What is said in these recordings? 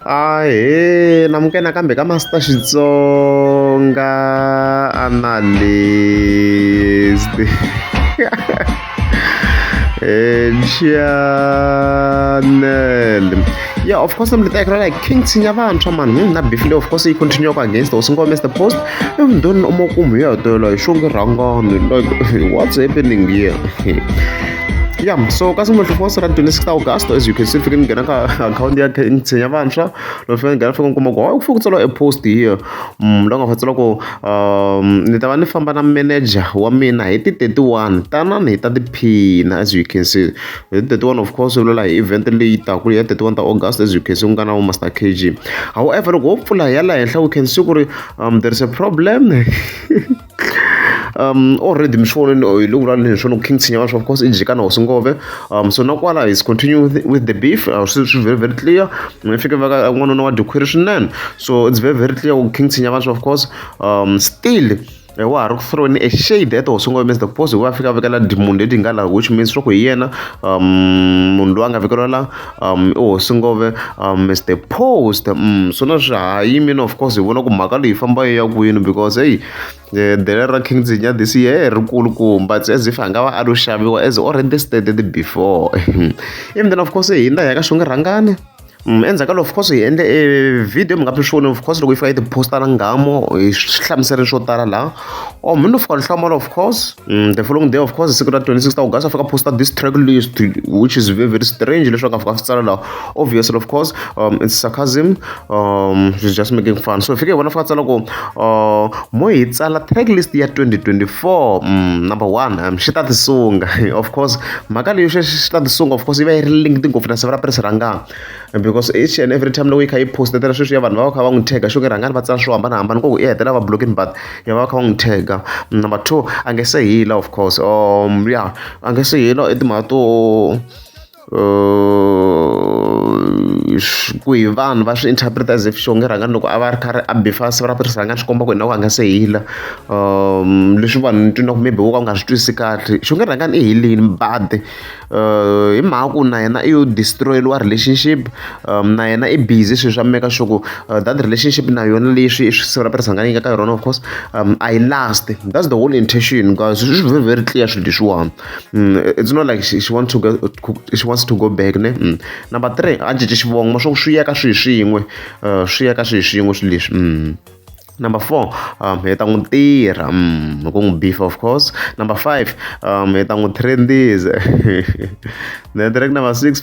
Ahee namukela nakambe ka Master Xitsonga Analyst channel yeah of course mi ta like king tshinya vantshwa mani na beef leyi of course yi continue ku against hosi ngome the post even though ni uma ku mi ya hetelela hi xonge rhangani like what's happening here yeah so ka siku of course ra 26 August as you can see fike ni nghena ka akhawunti ya Tshinya Vantshwa loko fike ni nghena fike ni kuma ku hayi ku fike ku tsariwa e post here la nga fa tsala ku ni ta va ni famba na manager wa mina hi ti 31 tanani hi ta tiphina as you can see hi ti 31 of course vulavula hi event leyi taku ya 31 ta August as you can see ku nga na Master K_G however loko ho pfula hi ya la henhla we can see ku ri there is a problem already mi swi vonile hi le ku vulavuleni hi swona ku King Tshinya of course i jika na hosi Ngove so na kwala is continue with the beef swi swi very very clear mi fike va ka n'wanuna wa dikhwiri swinene so it's very very clear ku King Tshinya of course still wa ha ri ku throwing a shade at hosi Ngove Mr Post hikuva a fika a vekela munhu leti nga laha which means swa ku hi yena munhu loyi a nga vekeriwa la i hosi Ngove Mr Post so na swi ha yimini of course hi vona ku mhaka leyi famba yi ya kwini because hey dele ra King Dzinya this year ri kulukumba it's as if a nga va a lo xaviwa as already stated before even then of course hi hindza hi ya ka Xongi Rhangani endzhaku ka loko of course hi endle e video mi nga swi voni of course loko yi fika yi ti-post-a na nghamu hi swi hlamuserile swo tala laha or mi no fika ni hlamala of course the following day of course siku ra 26 August a fika posta this track list which is very very strange leswi a nga fika swi tsala laha obviously of course it's sarcasm she's just making fun so fike hi vona fika tsala ku mo hi tsala track list ya 2024 number one xi ta tisunga of course mhaka leyi xi ta tisunga of course yi va yi ri linked ngopfu na siva ra Prince Rhangani because each and every time loko yi kha yi postetela sweswi ya vanhu va va kha va n'wi tag xo ke Rhangani va tsala swo hambanahambana ku i hetelela va blocking but ya va va kha va n'wi tag number two a nge se hila of course yeah a nge se hila i timhaka to ku hi vanhu va swi interpret as if Xongi Rhangani loko a va ri karhi a bifa siva ra Prince Rhangani swi komba ku hina ku a nga se hila leswi vanhu ni twi na ku maybe wo ka u nga swi twisisi kahle Xongi Rhangani i hilini but hi mhaka ku na yena i yo destroy-eriwa relationship na yena i busy swilo swa make sure ku that relationship na yona leswi siva ra Prince Rhangani yi nga ka yona of course a yi last that's the whole intention guys swi very very clear swilo leswiwani it's not like she wants to go she wants to go back ne number 3 a cince xivongo ma swa ku swi ya ka swihi swin'we swi ya ka swihi swin'we swilo leswi number 4 hi ta n'wi tirha hi ku n'wi beef of course number 5 hi ta n'wi trendisa then track number 6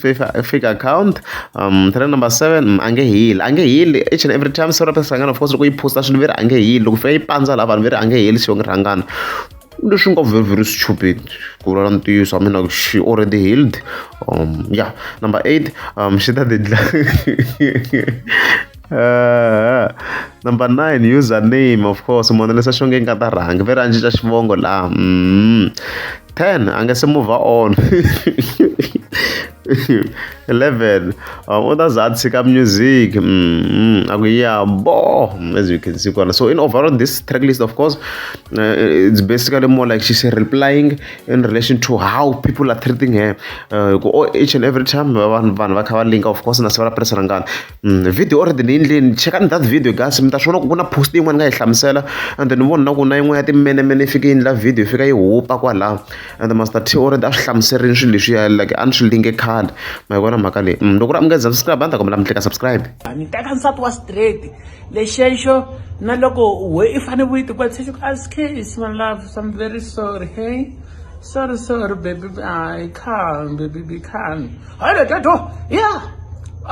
fake account track number 7 a nge hili a nge hili each and every time Siva ra Prince Rhangani of course loko yi posta swilo veri a nge hili loko fika yi pandza laha vanhu veri a nge hili Xongi Rhangani leswi nga very very stupid ku vula ntiyiso I mean like she already healed yeah number 8 xi ta ti number 9 username of course munhu leswi Xongi nga ta rhanga veri a cinca xivongo laha 10 a nga se move on 11 u ta za a tshika music a ku ya bo as you can see kwala so in overall this track list of course it's basically more like she's replying in relation to how people are treating her ku each and every time vanhu vanhu va kha va linka of course na siva ra Prince Rhangani video already ni endleni chekani that video guys mi ta swi vona ku ku na post yin'wana nga yi hlamusela and then ni vona na ku na yin'wana ya timenemene yi fike yi endla video yi fika yi hupa kwalaho and Master T already a swi hlamuserile swilo leswiya like a ni swi linke khale ma yi vona mhaka leyi loko ri a mi nga subscribe a ni ta kombela mi tlika subscribe ni teka nsati wa straight lexexo na loko we i fane vuyi tikwatisa xi ku askies my love I'm very sorry hey sorry sorry baby I calm baby be calm hayi leteto yeah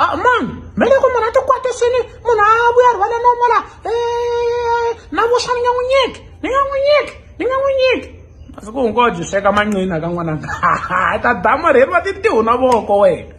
ah man me loko munhu a tikwatisini munhu a vuya rhwala nomo la na vuswa ni nga n'wi nyiki ni nga n'wi nyiki ni nga n'wi nyiki masiku hinkwawo byi sweka manqina ka n'wananga ta damarheriwa tintiho na voko wena.